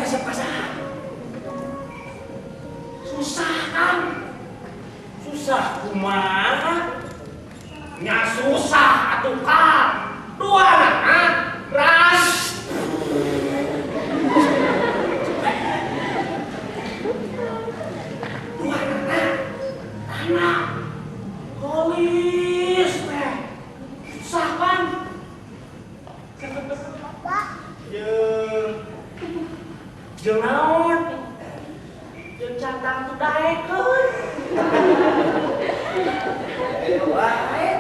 resep ka saha? Susah kan? Susah kumaha? Nya susah atuh Kang. Dua anak ras. Dua anak kolis teh. Susah kan? Jeung naon? Jeung cantang tuh daekeun. Ayo wae.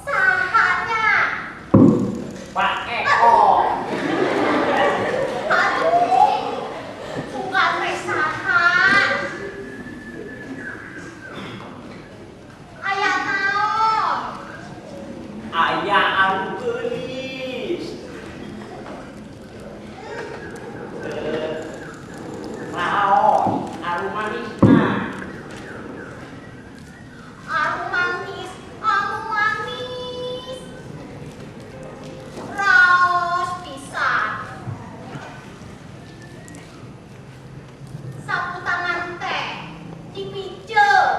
Sahanya Pak Eko. Aduh, bukan teh saha. Aya naon? Aya anu geulis. Naon anu manisna? Anu manis, anu manis. Raos pisan. Sapu tangan teh dipijeun.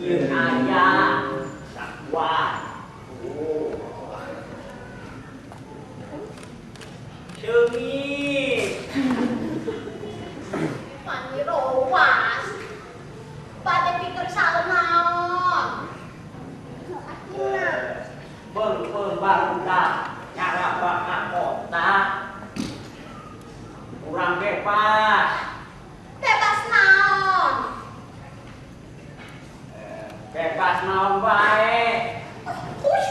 Ieu aya sakuat. Oh. Seungit. Mani rowas. Bade pikir salah naon? Beung-beung barudak nyarabak ka kota. Kurang bebas. Bebas naon? Bebas naon bae. Hush.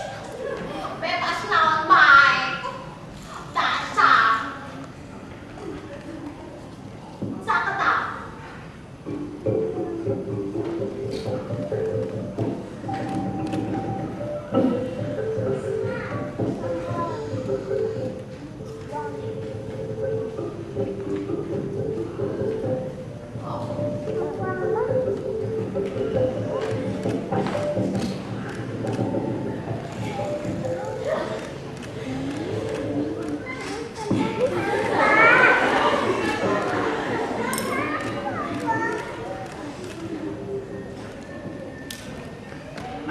Bebas naon bae. Dasar. Saketa.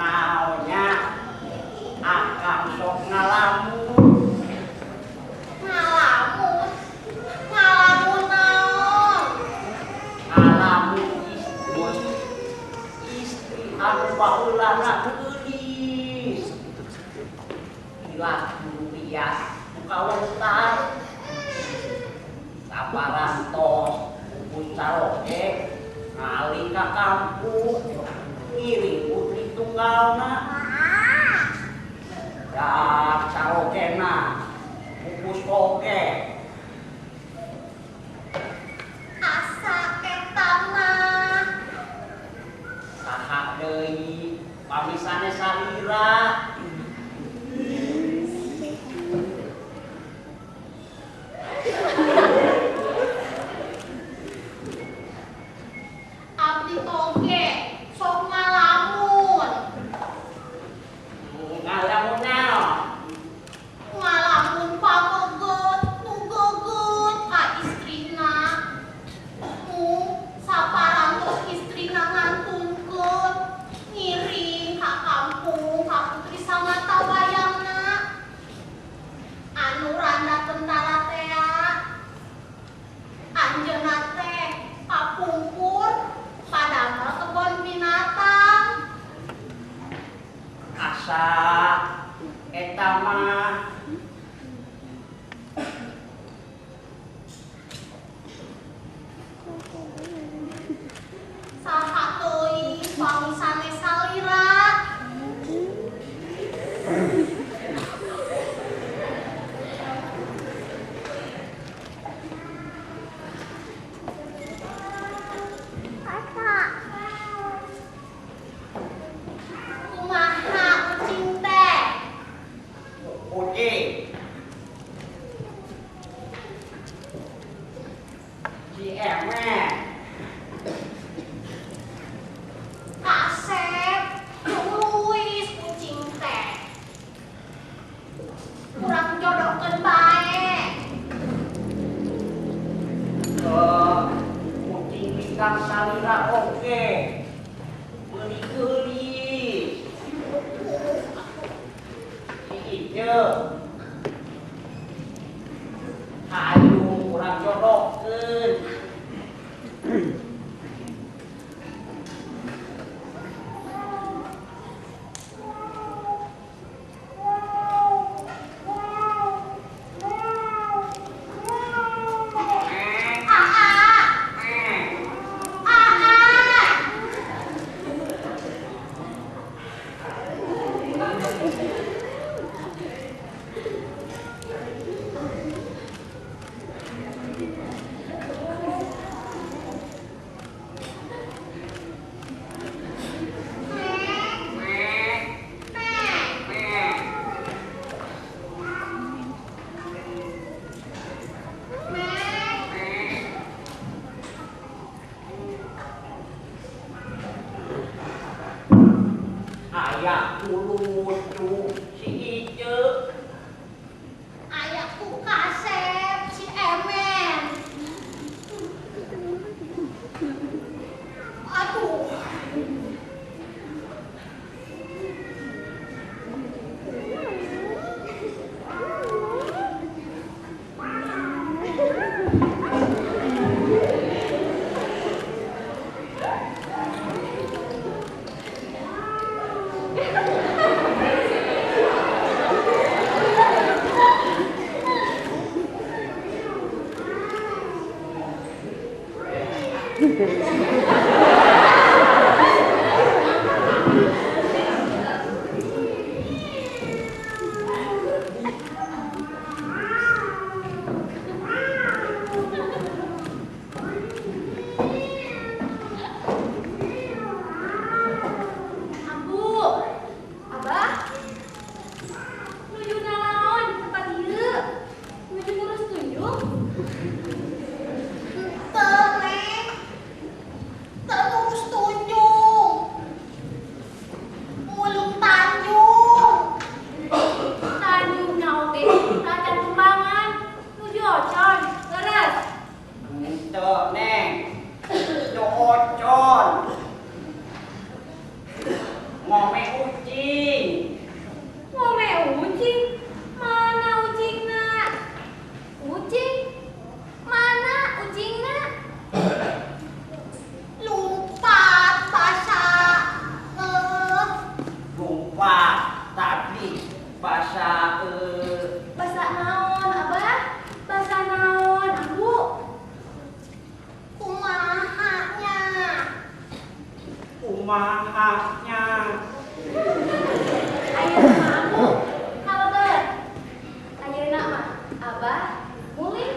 Naonnya akang sok ngalamun. Ngalamun. Ngalamun naon? Ngalamun istri. Istri anu baheulana geulis. Ilah rupiah kawentar. Saparantos pupus caroge ngalih ka kampung ngiring putri tunggalna. Dak carogena pupus oge. Asa eta mah. Saha deui pamisane salira. Abdi oge sok ngalamun. Ngalamun naon? Ngalamun pameget nu geget ka istrina. Mu saparantos istrina ngantunkeun ngiring ka kampung ka putri samata wayangna. Anu randa tentara tea. Anjeunna teh kapungkur padamel kebon binatang. Asa eta mah Saha teuing pamisane salira. Salira oge meuni geulis. Si Ice hayu urang jodohkeun. Aya ku lucu si Ice. Aya ku kasep si Emen. Aduh. Ambu, Abah, nuju nalaon di tempat ieu? Nuju ngurus tunjuk? Henteu, Neng. Teu ngurus tunjung. Mulung tanjung. Tanjung oge tacan tumbangan, nuju ocon, leres. Henteu, Neng. Teu ocon. Ngome ucing. Ngome ucing? Mana ucingna? Ucing? Mana ucingna? Lumpat basa Lumpat tadi basa Basa naon, Abah? Basa naon, Ambu? Kumaha nya? Kumaha nya? Ayeuna mah Ambu, kalebet. Ayeuna mah Abah mulih.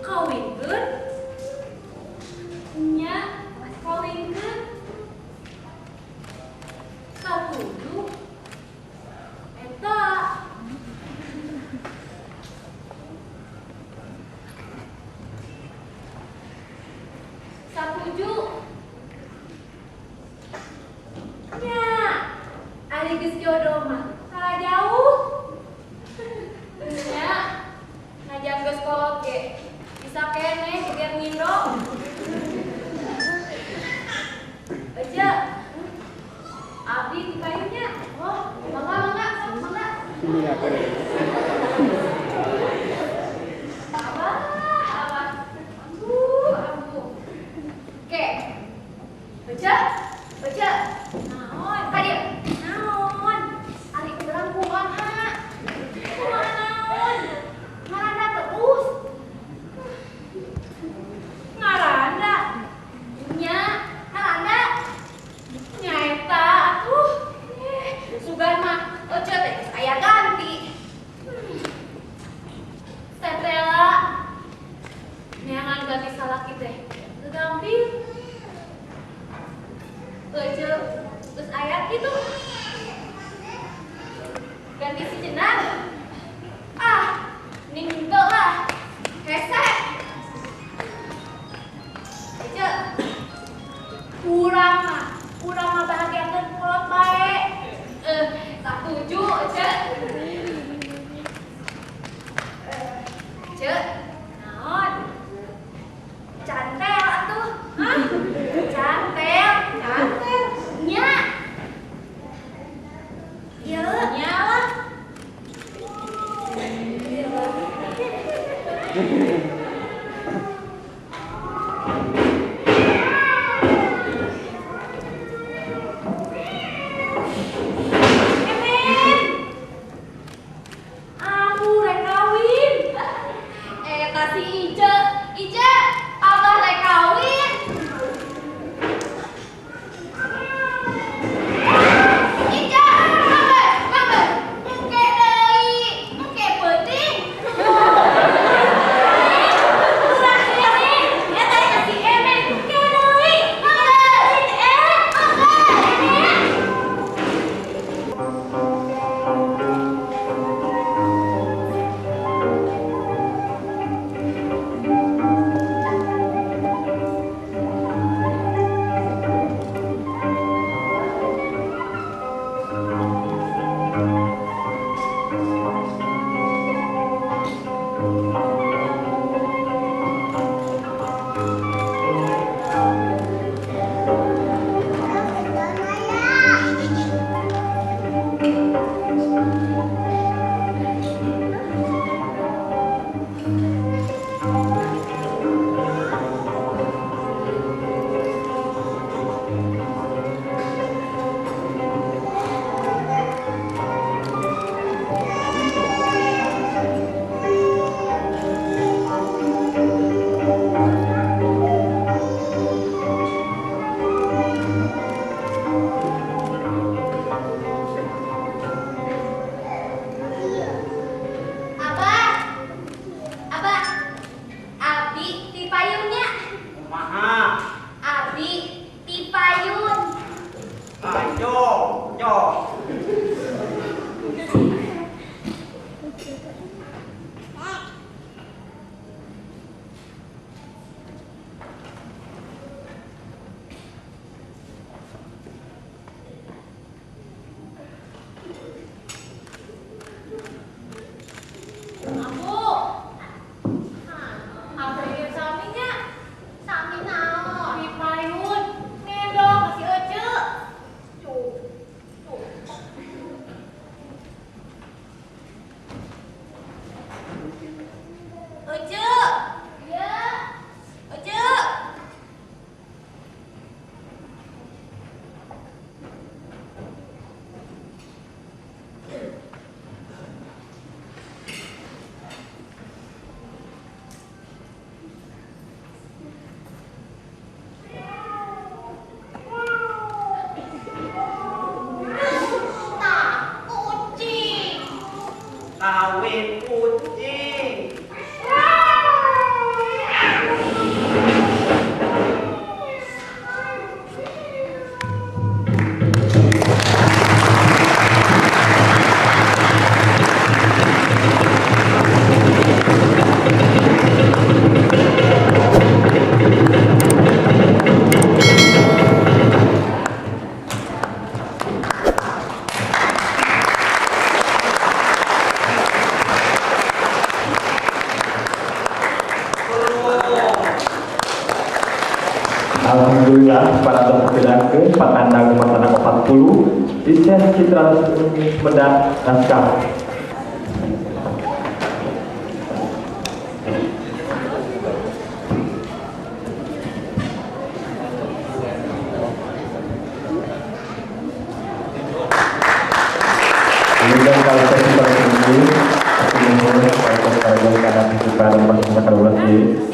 Kawinkeun? Nya, kawinkeun. Satuju. Eta. Satuju. Nya, ari geus jodoh mah salah jauh. Nya, najan geus kolot ge bisa keneh geger ngindo. Aja. Abdi di kayunya. Oh, mangga mangga, mangga. Abah, abah. Ambu, ambu. Oke. Baca, baca. Naon? Ka dieu. Naon? Ari urang kumaha? Kumaha naon? Ngaranda terus. Ngaranda. Nya, ngaranda. Nyaeta atuh. Sugan mah ece teh geus aya ganti. Setrela neangan ganti salaki teh teu gampil. Ece geus aya kitu. Ganti si Jenar. Ah, ning henteu lah. Hese. Ece urang mah bahagiakeun kolot bae. Satuju ece. Ece, naon? Cantel atuh. Hah? Cantel, cantel. Nya. Ieu nya lah. Emen. Aku rek kawin. Eta si Ice, Ice, abah rek kawin. Ice, mangga, mangga. Engke deui, engke peuting. Urang kene, eta si Emen engke deui. Mangga, mangga, Emen. Alhamdulillah pada tahun ke patandang matana 40 Disen Citra Sumedang naskah. Kemudian kalau saya ini, aku mohon kepada para